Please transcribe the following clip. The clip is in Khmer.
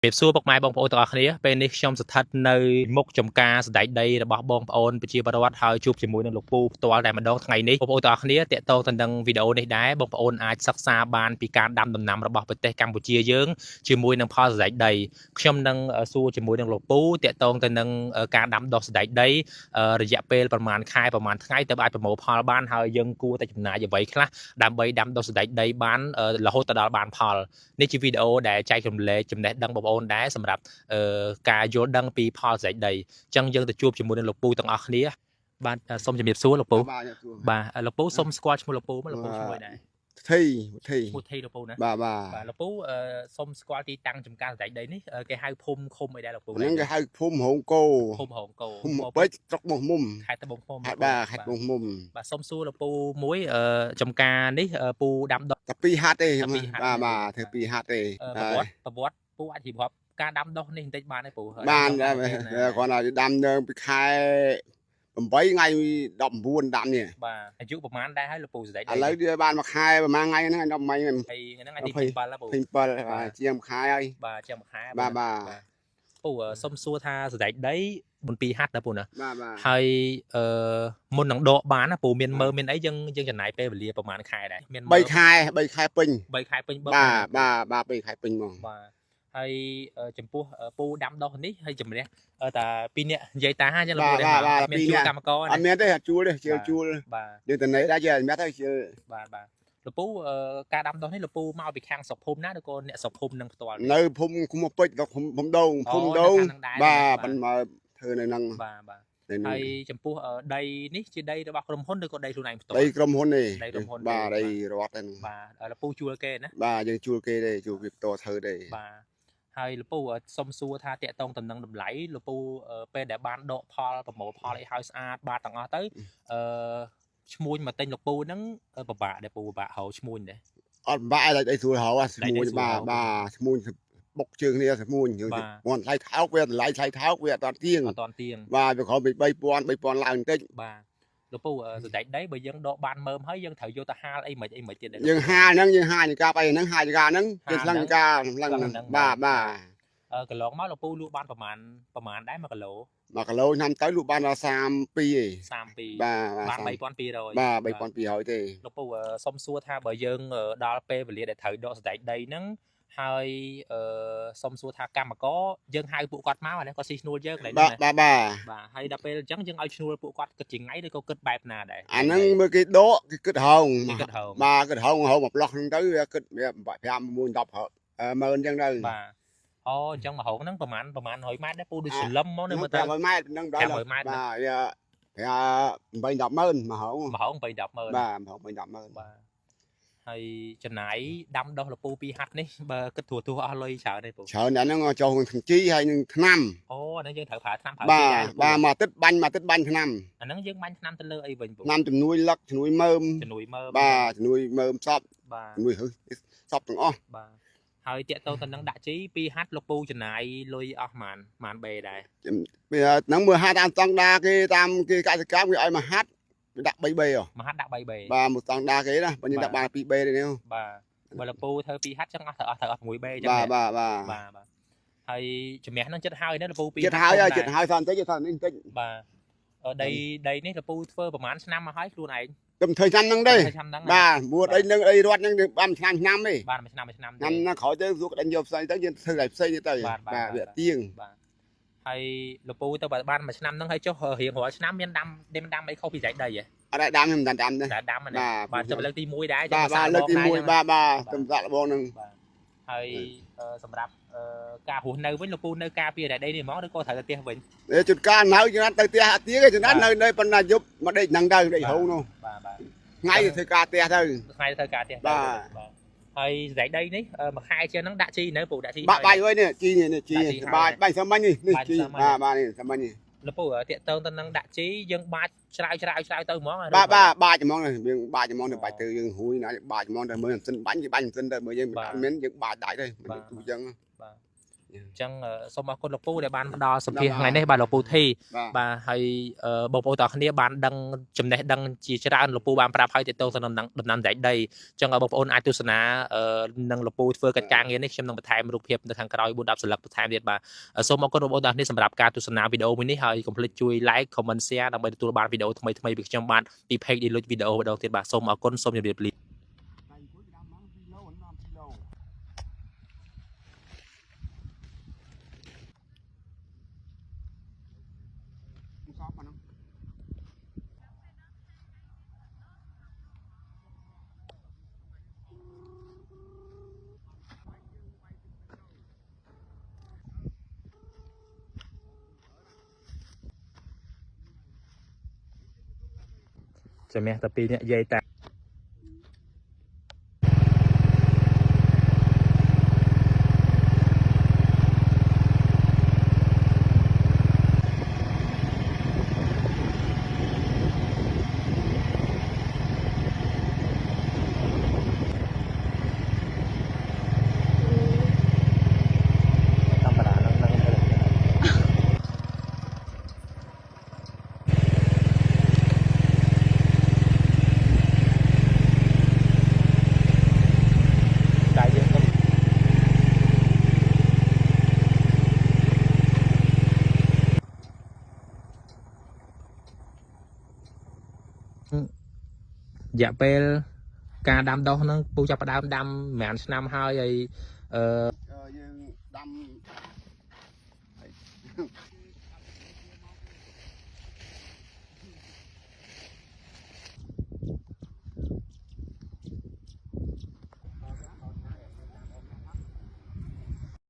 ជំរាបសួរពុកម៉ែបងប្អូនទាំងអស់គ្នាពេលនេះខ្ញុំស្ថិតនៅមុខចំការសណ្ដែកដីរបស់បងប្អូនប្រជាពលរដ្ឋហើយជួបជាមួយនឹងលោកពូផ្ទាល់តែម្ដងថ្ងៃនេះបងប្អូនទាំងអស់គ្នាទាក់ទងទៅនឹងវីដេអូនេះដែរបងប្អូនអាចសិក្សាបានពីការដាំដំណាំរបស់ប្រទេសកម្ពុជាយើងជាមួយនឹងផលសណ្ដែកដីខ្ញុំនឹងសួរជាមួយនឹងលោកពូទាក់ទងទៅនឹងការដាំដុះសណ្ដែកដីរយៈពេលប្រមាណខែប្រមាណថ្ងៃទើបអាចប្រមូលផលបានហើយយើងគួរតែចំណាយអ្វីខ្លះដើម្បីដាំដុះសណ្ដែកដីបានរហូតទៅដល់បានផល នេះជាវីដេអូដែលចែករំលែកចំណេះដឹងបងប្អូនដែរសម្រាប់អឺការយល់ដឹងពីផលស្រែកដីអញ្ចឹងយើងទៅជួបជាមួយនឹងលោកពូទាំងអស់គ្នាបាទសូមជំរាបសួរលោកពូ បាទអ្នកសួរ បាទលោកពូសូមស្គាល់ឈ្មោះលោកពូមកលោកពូឈ្មោះអីដែរ ថៃថៃ ឈ្មោះថៃលោកពូណា បាទបាទ បាទលោកពូសូមស្គាល់ទីតាំងចំការស្រែកដីនេះគេហៅភូមិឃុំអីដែរលោកពូ ហ្នឹងគេហៅភូមិរោងគោ ភូមិរោងគោ ភូមិពេជ្រស្រុកមោះមុំ ខេត្តត្បូងឃ្មុំ ខេត្តបាទខេត្តមោះមុំ បាទសូមសួរលោកពូមួយចំការនេះពូដាំដុះ តែពីរហាត់ទេ តែពីរហាត់ បាទបាទធ្វើពីរហាត់ទេ ប្រវត្តិប្រវត្តិពូអាចរៀបរាប់ការដាំដុះនេះបន្តិចបានទេពូ បានដែរគ្រាន់តែដាំនៅពីខែ8ថ្ងៃ19ដាំនេះ បាទអាយុប្រហែលដែរហើយលោកពូស្ដេច ឥឡូវវាបានមួយខែប្រហែលថ្ងៃហ្នឹង10ថ្ងៃ ហើយហ្នឹងថ្ងៃទី7ហើយពូ 27បាទជាងមួយខែហើយ បាទជាងមួយខែ បាទបាទ ពូសុំសួរថាសណ្ដែកដីបន្ពីហាត់ដែរពូណា បាទបាទ ហើយអឺមុននឹងដកបានណាពូមានមើមានអីយើងយើងចំណាយពេលវេលាប្រហែលខែដែរមាន 3ខែ3ខែពេញ 3ខែពេញបើ បាទបាទបាទ3ខែពេញហ្មង បាទហើយចំពោះពូដាំដុះនេះហើយជំរះតាពីរនាក់និយាយតាអញ្ចឹងលោកពូមានជួលកម្មករ អត់មានទេជួលទេជាជួល បាទ យើងតនេដែរជាអត់ទេជា បាទបាទលោកពូការដាំដុះនេះលោកពូមកពីខាងស្រុកភូមិណាឬក៏អ្នកស្រុកភូមិនឹងផ្ទាល់ នៅភូមិគុំពេជ្រភូមិដូងភូមិដូងបាទប៉ុន្តែធ្វើនៅហ្នឹង បាទបាទ នៅហ្នឹង ហើយចំពោះដីនេះជាដីរបស់ក្រុមហ៊ុនឬក៏ដីខ្លួនឯងផ្ទាល់ ដីក្រុមហ៊ុនទេ ដីក្រុមហ៊ុន បាទដីរដ្ឋហ្នឹង បាទលោកពូជួលគេណា បាទយើងជួលគេទេជួលគេផ្ទាល់ធ្វើទេ បាទហើយលោកពូសុំសួរថាតាក់តងតំណឹងតម្លៃលោកពូពេលដែលបានដកផលប្រមូលផលអីហើយស្អាតបាទទាំងអស់ទៅអឺឈ្មួញមកទិញលោកពូហ្នឹងពិបាកដែរពូពិបាករកឈ្មួញដែរ អត់បាក់ទេដីស្រួលហៅឈ្មួញបាទបាទឈ្មួញបុកជើងគ្នាឈ្មួញយើងគាត់ថ្លៃថោកវាតម្លៃថ្លៃថោកវាអត់ទៀង អត់តន់ទៀង បាទវាក្រោមពី3000 3000ឡើងបន្តិច បាទលោកពូសណ្ដែកដីបើយើងដកបានមើមហើយយើងត្រូវយកទៅហាលអីមិនអីមិនទៀតដែរ យើងហាលហ្នឹងយើងហាលចង្កាប់អីហ្នឹងហាលចង្កាហ្នឹងគេស្លឹងចង្កាស្លឹងហ្នឹងបាទបាទ កន្លងមកលោកពូលក់បានប្រហែលប្រហែលដែរ1គីឡូ 1គីឡូឆ្នាំទៅលក់បានដល់32ឯង 32 បាទ បាន3200 បាទ3200ទេ លោកពូសុំសួរថាបើយើងដល់ពេលវេលាដែលត្រូវដកសណ្ដែកដីហ្នឹងហើយអឺសុំសួរថាកម្មករយើងហៅពួកគាត់មកអានេះគាត់ស៊ីឈ្នួលយើងកន្លែង បាទ ហ្នឹងណា បាទបាទ បាទហើយដល់ពេលអញ្ចឹងយើងឲ្យឈ្នួលពួកគាត់គិតជាថ្ងៃឬក៏គិតបែបណាដែរ អាហ្នឹងមើលគេដកគេគិតហោង គេគិតហោង បាទគិតហោងហោងមកប្លោះហ្នឹងទៅវាគិតវា5 6 10ម៉ឺនអញ្ចឹងទៅ បាទអូអញ្ចឹងមួយហោងហ្នឹងប្រហែលប្រហែល100ម៉ែត្រដែរពូដូចសលឹមមកនៅមើលទៅ 500ម៉ែត្រហ្នឹងដល់ 500ម៉ែត្រ បាទវា8 10ម៉ឺនមួយហោង មួយហោង8 10ម៉ឺន បាទមួយហោង8 10ម៉ឺន បាទហើយចំណាយដាំដុះលពូពីរហាត់នេះបើគិតត្រួសត្រាសអស់លុយច្រើនទេពូ ច្រើនអាហ្នឹងចូលក្នុងជីហើយនឹងថ្នាំ អូអាហ្នឹងយើងត្រូវប្រើថ្នាំប្រើ បាទ ជីដែរលោកពូ បាទមួយអាទិត្យបាញ់មួយអាទិត្យបាញ់ថ្នាំ អាហ្នឹងយើងបាញ់ថ្នាំទៅលើអីវិញពូ ថ្នាំជំនួយលឹកជំនួយមើម ជំនួយមើម បាទជំនួយមើមសព បាទ ជំនួយហឹសពទាំងអស់ បាទហើយតាក់ទងទៅនឹងដាក់ជីពីរហាត់លោកពូចំណាយលុយអស់ប៉ុន្មានប៉ុន្មានបេដែរ វាហ្នឹងមើលហាត់តាមស្តង់ដាគេតាមគេកសិកម្មគេឲ្យមួយហាត់វាដាក់3បេហ៎ មួយហាត់ដាក់3បេ បាទមួយស្តង់ដាគេណាបើយើងដាក់បាន2បេទេនេះ បាទបើលោកពូធ្វើពីរហាត់ចឹងអស់ត្រូវអស់ត្រូវអស់6បេចឹង បាទ ដែរ បាទបាទ បាទបាទហើយជំនះហ្នឹងចិត្តហើយណាលោកពូពីរ ចិត្តហើយហើយចិត្តហើយសន្តិចសន្តិចបន្តិច បាទដីដីនេះលោកពូធ្វើប្រហែលឆ្នាំមកហើយខ្លួនឯង ខ្ញុំធ្វើឆ្នាំហ្នឹងទេ ធ្វើឆ្នាំហ្នឹងណា បាទមួដីហ្នឹងដីរត់ហ្នឹងបានឆ្នាំឆ្នាំទេ បានមួយឆ្នាំមួយឆ្នាំទេ ឆ្នាំណាក្រោយទៅសួរក្តិញយកផ្សេងទៅយើងធ្វើតែផ្សេងទៅ បាទបាទ វាទៀង បាទហើយលោកពូទៅបើបានមួយឆ្នាំហ្នឹងហើយចុះរៀងរាល់ឆ្នាំមានដាំមានដាំអីខុសពីស្រែកដីហ៎ អត់ដែរដាំខ្ញុំមិនដាំទេ តែដាំហ្នឹងណា បាទ បាទចុះលើកទី1ដែរ បាទបាទលើកទី1បាទបាទខ្ញុំសាក់លបងហ្នឹង បាទហើយសម្រាប់ការរស់នៅវិញលោកពូនៅការពារតែដីនេះហ្មងឬក៏ត្រូវទៅផ្ទះវិញ េជួនកាលនៅជួនទៅផ្ទះអត់ទៀងទេជួនកាលនៅនៅប៉ុន្តែយប់មកដេកហ្នឹងទៅដេកហូរនោះ បាទបាទ ថ្ងៃទៅធ្វើការផ្ទះទៅ ថ្ងៃទៅការផ្ទះទៅ បាទ បាទហើយស្រែកដីនេះមួយខែជាងហ្នឹងដាក់ជីនៅពូដាក់ជី បាក់បាយវិញនេះជីនេះនេះជីបាយបាញ់សាមញ្ញនេះនេះជីបាទបាទនេះសាមញ្ញនេះ លោកពូតាក់តងទៅនឹងដាក់ជីយើងបាច់ច្រាវច្រាវច្រាវទៅហ្មង បាទបាទបាច់ហ្មងយើងបាច់ហ្មងទៅបាច់ទៅយើងហួយណាបាច់ហ្មងទៅមើលម៉ាស៊ីនបាញ់គេបាញ់ម៉ាស៊ីនទៅមើលយើងអត់មានយើងបាច់ដាច់ទៅទូអញ្ចឹង បាទ អញ្ចឹងសូមអរគុណលោកពូដែលបានផ្ដល់សម្ភារថ្ងៃនេះបាទលោកពូធី បាទ បាទហើយបងប្អូនទាំងអស់គ្នាបានដឹងចំណេះដឹងជាច្រើនលោកពូបានប្រាប់ឲ្យទាក់ទងទៅនឹងដំណាំដែកដីអញ្ចឹងបងប្អូនអាចទស្សនានឹងលោកពូធ្វើកិច្ចការងារនេះខ្ញុំនឹងបន្ថែមរូបភាពនៅខាងក្រោយ4 10សន្លឹកបន្ថែមទៀតបាទសូមអរគុណបងប្អូនទាំងអស់គ្នាសម្រាប់ការទស្សនាវីដេអូមួយនេះហើយកុំភ្លេចជួយ like comment share ដើម្បីទទួលបានវីដេអូថ្មីៗពីខ្ញុំបាទពី page ឌីលុចវីដេអូម្ដងទៀតបាទសូមអរគុណសូមជម្រាបលា ថ្ងៃអង្គុយដាំមក2ឡូដាំ2ឡូសពអានោះ ជំនះតែពីរអ្នកយាយតាធម្មតានឹងនឹង តែយើងទៅរយៈពេលការដាំដុះហ្នឹងពូចាប់ផ្ដើមដាំប្រហែលឆ្នាំហើយហើយ យើងដាំ